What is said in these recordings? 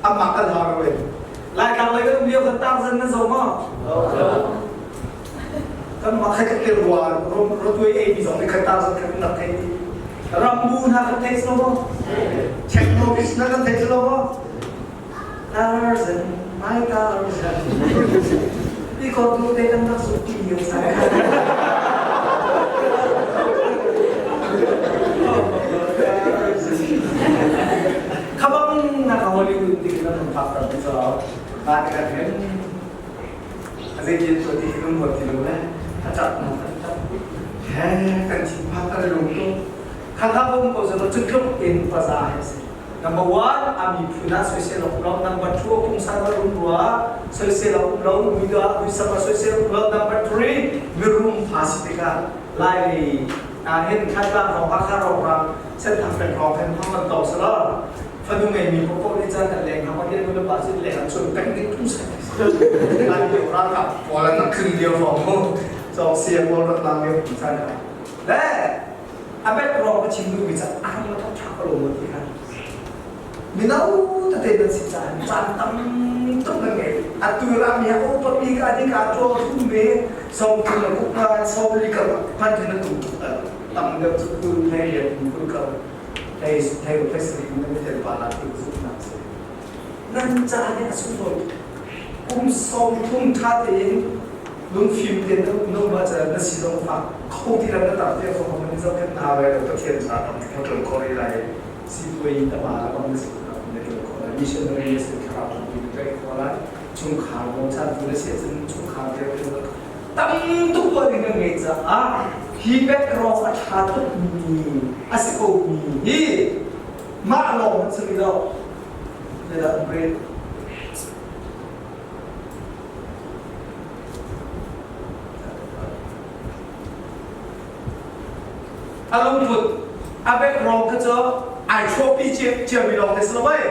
Amah kan hau lo in. Laitlang lei kan um lio kan Tarzan nan zoh maw? Kan mah khat te rua rotuai ei mi zong nih khat Tarzan khat nak thei ti. Rambu hna kan thei lo maw? Technologies na kan thei lo maw? Tarzan, my Tarzan. Ti ko tu te kan rak su ti yo sa. Khabang na ka Hollywood ti kan phak tar ti so ba ti kan hen a zei tin to ti kan ruat ti lo le a chak na kan tak he kan thin phak kan lung tu kha kha bom ko so cu tluk in paza he si. Number one, a miphun ah soisel a um lo. Number two, a pungsan a rum rua soisel a um lo. Muidawh muisam ah soisel a um lo. Number three, mirum fa si tikah Lailei ah hin Thantlang hrawng, Hakha hrawng, Senthang peng hrawng hin hmang kan tawng selaw fanu ngeimi paohpaoh nih caan an leng hna ma nu le pa cu leng an chun peng ding phung sai. Lai lio ralkap pawl an rak tlun lio hrawng mu cawng sia pawl rak lang lio phung sai hna. Le a background ka chim duhmi cu a ram a ṭha ko lo maw ti kha mino tete nan si caah caan tam tuk nan ngei. Atu ram hi a upa bik a dik a tuang thum ve sawm thum le kuk nga sawm li ka hman thun na tum tuk tam deuh cu kul hlei riat in kul ka hlei hlei hlei sarih in nan tel pa la ti zuk nak si nan caan hi a sunglawi kum 30 ṭha tein lungfim tein na um no ma ca na si zong fak kho ti lam na tar te kho man zohkhenh na hau lo Pathian ca kam na ṭuan khawh rih lai sipuai tama la bang na si na ṭuan khawh lai missionary na si thlarau tampi na tlaih khawh lai chungkhar bawmchantu na si ahcun chungkhar dirhmun tam tuk tuah ding kan ngei caah hi background a ṭha tuk mi a si ko mi hi mah lawng an si rih lo. Zeidah great. A lungput a background kha cu ai chuahpi ciami lawng te si lo mei.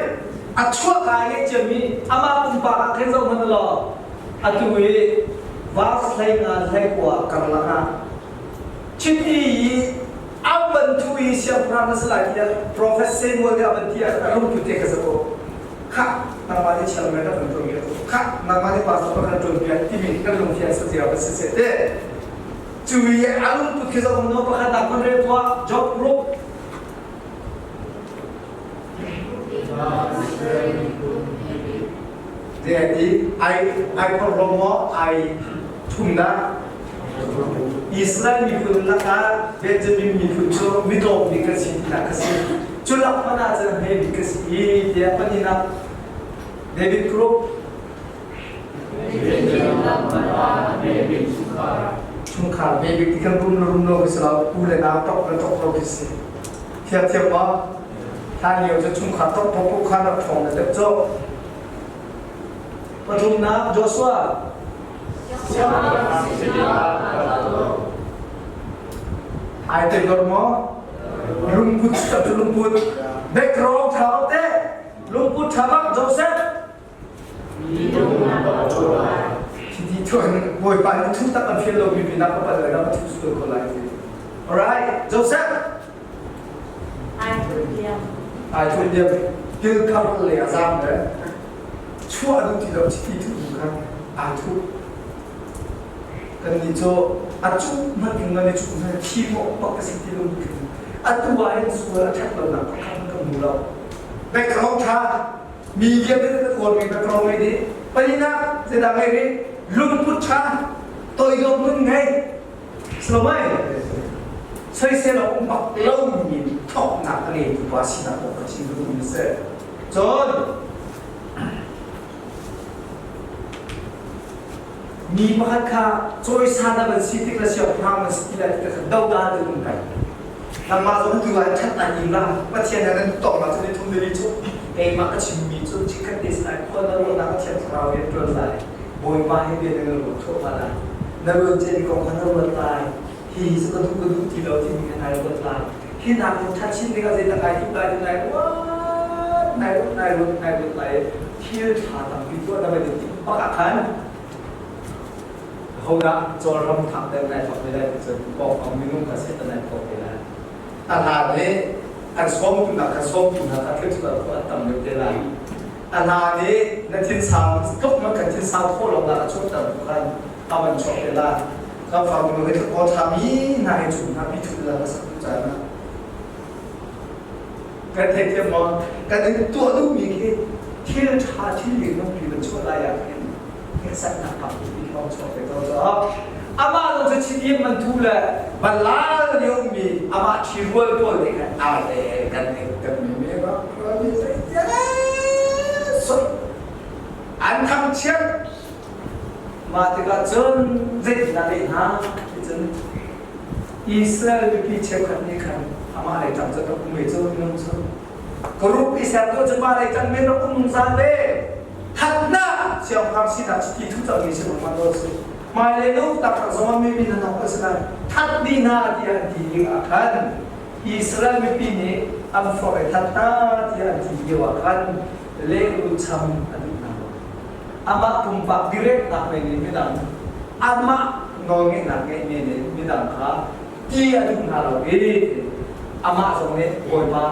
A chuah ka ai ngeih ciami amah pumpak ah khin zoh hmanh law atu i verse 15 hlei kua karlak ah chiti i a van thu i siangpahrang na si lai tiah Prophet Samuel nih a van ti ah a lungput te kha zoh u. Khah nangmah nih chairman na kan ṭuan piak khah nangmah nih pastor na kan ṭuan piak timi kan lungthian sa cio kan si se te cu i a lungput khi zoh no pakhat nak kan rel tuah job group. Ti ai ai porhlaw maw ai thum dah Israel miphun lakah Benjamin miphun cu mitlawm bik kan si tinak a si. Cu lak hmanh ah cun hme bik ka si i tiah pahnihnak David Group. Chungkhar hme bik ti kan rum le rum lo khi si lo, u le nau ṭok le ṭok lo khi si. Thiamthiam maw? Hlan lio cu chungkhar ṭok ṭok khan rak ṭhawng le deuh cu. Pathumnak Joshua. Ai te dor maw? Lungput cu lungput. Background ṭha lo te. Lungput ṭha bak Joseph. Khi thuan Bawipa nih thu tak an fial lo mi pinah ka pal lai ka thu sual ko lai ti. Alright, Joseph. Ai thun diam. Ai thun diam. Kil khar le a zam le. Chuah duh ti lo chiti thu kha aa thup. Kannih cu a cuh hmanh in nan i cuh hmanh thi mawh bak ka si ti lo atu ah hin sual a ṭhat lonak pakhat hmanh kan hmu lo. Background ṭha mi vialte kan kawl mi background ngei dih. Palinak zeidah ngei rih? Lungput ṭha, toidor nun ngei. Silomai soisel a um bak lomi thawknak a ngeitu pa sinak kong ka chim duhmi a si. Cun mi pakhat kha cawisan a van si tik le siangpahrang van si ti lai tik kha dodal in um peng. Nangmah zong tu ah ṭhat ai ning la Pathian he nan tong ah cun i thum deli cu keimah ka chimmi cu chikkhat te sinai khua na ruahnak a thiang thlarau rian ṭuan lai. Bawipa he bia na ruat thawhma lai. Na ruat ciami kong kha na ruat lai. Hi hi cu ka duh ka duh ti lo timi kha nai ruat lai. Hi nak in ṭhat chin dingah zeidah kai timh lai ti nai ruat nai ruat nai ruat nai ruat lai. Thil ṭha tampi tuah na van i timh bak ah khan hodah cawlram thak deuh nai thawk te lai ti cun pawngkam minung kha set nai thawk te lai. A hlan i an sawmtu hna kha sawmtu hna kha thil chuah an tam deuh te lai. A hla nih na thinsau tluk ma kan thinsau khawh lo nak a chuahter tu khan a van chuak te la. Kan farnu he aw ṭhami hna he chung hna pi thut la ka sak tu caan ah. Kan theithiam maw? Kan in tuah duhmi khi thil ṭha thil lianngan pi van chuah lai ah khin hneksaknak kam pipi hrawng chuak ve ko caah amah zong cu chitiam man thu le balal lio mi amah ṭhirual pawl nih khan ai le kan kan mi me ba mi zei soi an thangchiat mah tikah cun zeitindah leh hna ticun Israel mipi cheukhat nih khan amah lei ṭang cu rak um ve cu minung cu Group i ser ko cu mah lei ṭang men rak um zungzal ve thatnak siangpahrang sinak chiti thu cangmi si ruangah nawl si hmailei nu taktak zong mi min an si lai that dih hna tiah an ti ding ah khan Israel mipi nih an forh i that hna tiah an ti lio ah khan lehrul cham a duh hna lo amah pumpak direknak men in midang amah nawlngeihnak ngeih men in midang kha ti a duh hna lo i amah zong nih Bawipa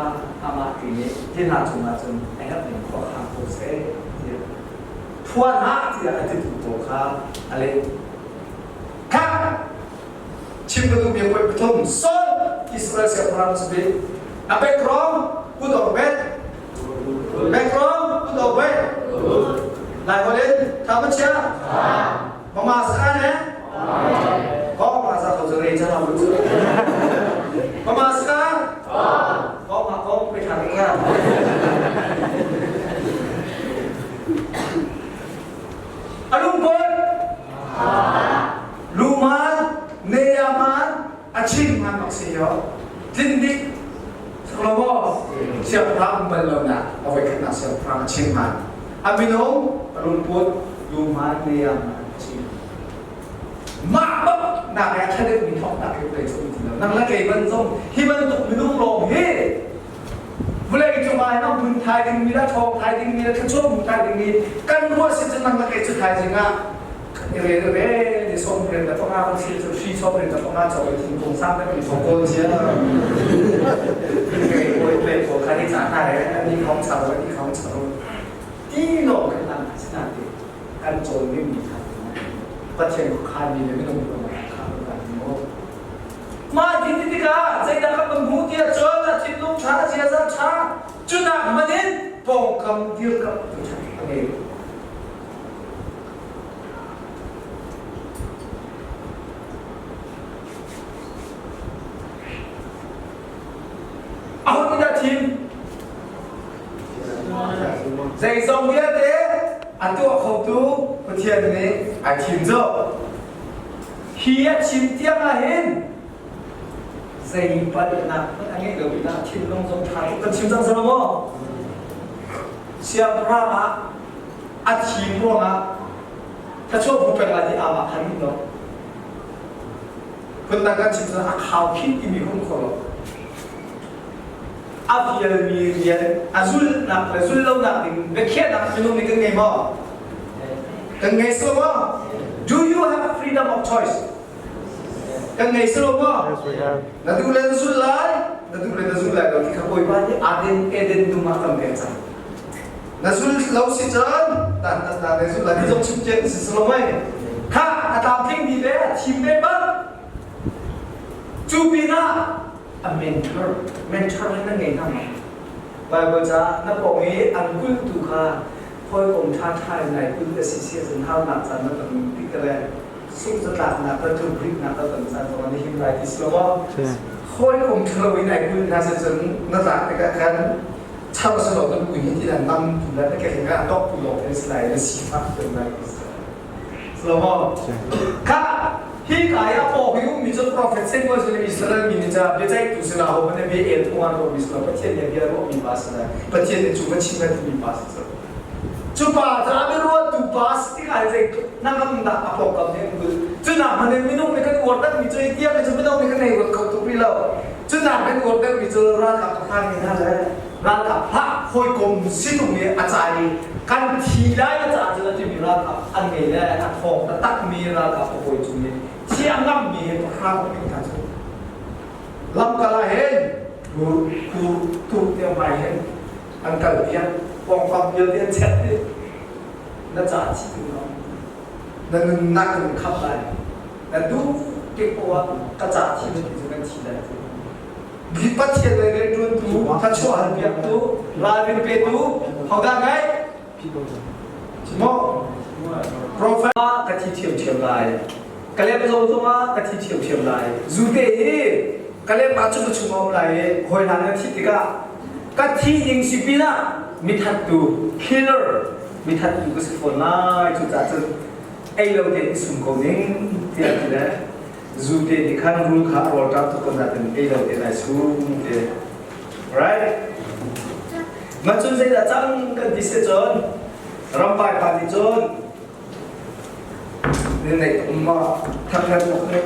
amah ti nih ti hna cungah cun a herh ning khua khang ko seh tiah phuan hlah tiah a titu pawl kha a leh. Kha chim ka duhmi poi pathum Saul Israel siangpahrang cu bi a background good or bad background good or bad Lai holh in tha ma chia Mama sa ne Ko ma sa ko chu re cha na bu chu Mama sa Ko ma ko pe tha ka Alung pon Luman Neyaman Achin man mak si yo Tlin dik Saklomo siangpahrang bal lo na a voi khat nak siangpahrang a chim man a minung a lungput luman neyaman a chim mah bak nak ya thadek mi thok nak ke play chung ti lo nang la kei ban zong hi bantuk minung lawng hi vulei cung ah hin hun thai ding mi la thong thai ding mi la thlachuak mu thai ding mi kan ruah si cun nang la kei cu thai jing ah re re ni som re da panga kan si cu hri som re da panga chaw thingkung sang da mi thong kawl chia kei oi play ko kha ni cha na re ni khong chau ni khong chau ti lo kan lang sina te kan cawn ding mi kha Pathian khuakhan mi le minung kha kan mo mah ti ti tikah zeidah kan van hmuh tiah cun a thinlung ṭha a ziaza ṭha cunak hmanh in pawngkam dirkamh tu ṭha a ngei. Aho nih dah thim? Zeizong vialte a tuah khotu Pathian nih ai thim cu. Hi a chim tiang ah hin zei palhnak hmanh a ngeih lo pinah thinlung zong ṭha tuk kan chim cang selaw maw? Siangpahrang ah a thim ruangah thluachuah bu pek lai ti aa khan lo. Phundang kan chim cun a khaukhih timi hung kho lo. A fialmi rian a zulhnak le zulh lonak ding biakhiahnak minung nih kan ngei maw? Kan ngei silo maw? Do you have freedom of choice? Kan ngei silo maw? Yes, we have. Na duh le na zulh lai, na duh le na zulh lai lo ti kha Bawipa nih Aden Eden dum ah kan pek cang. Na zul lo si cun dan na na ne zul lai ti zong chim cia si silo mei. Kha a tlamtling mi le a thim ve bak. Cu pinah a mentor mentor hi na ngei hna maw? Bible ca na pawng i an kulhtu kha hawikom ṭhaṭha in nai kulh a si si ahcun harnak caan na ton tik le sungzatlaknak le tlukritnak na ton caan zongah na him lai ti si lo maw? Hawikom ṭhalo in ai kulh hna si cun na tlak tikah khan char si lo kan ui hi ti na nam tu le na ke ah dok tu lawng in si lai na sifak tu lai ti si lo maw? Kha hi ka i a paw hi ummi cu profet Samuel cu Israel mi nih ca biaceihtu sinah ho hmanh bia el phung an ruahmi si lo Pathian nih bia ruahmi pa si lai Pathian nih cu va chim lai timi pa si cu cu pa cu a biaruahtu pa si tikah zei nangam dah a pawngkam nih an kul cu nak hmanh in minung nih kan uar deuhmi cu hi tiang cu minung nih kan ei ruat kho tuk rih lo cu nak kan uar deuhmi cu ralkap pakhat nih hna le ralkap hlah hawikom sinung nih a ca i kan thi lai na caah cun a timi ralkap an ngei le a thawng taktakmi ralkap a hawi cung nih thi a ngammi he pahrang a hna cu lamkal ah hin tur tur tur tiang mai hin an kal piak. Pawngkam vialte an check dih. Na ca chih tu no. Na nunnak kan khap lai. Na duh tik poah ka ca thi na ti cu kan thi lai. Pathian lei rianṭuantu, thluachuah hal piaktu, ralrin petu, hodah ngai? Maw? Prophet ka thi ṭhiamṭhiam lai. Kalem zong zongah ka thi ṭhiamṭhiam lai. Zute hi Kalem ah cu ka chung a um lai i hawi hna na thih tikah ka thi ding si pinah mithattu killer mithattu ka si fawn lai. Cucaah cun ei lo tein i sum ko ning tiah ti le zute nih khan rul kha a rawl ṭam tuk ko nain ei lo tein ai sum ti. Right? Mah cun zeidah cang kan ti si cun rampai pa nih cun neih um ma thakhat tuk ne.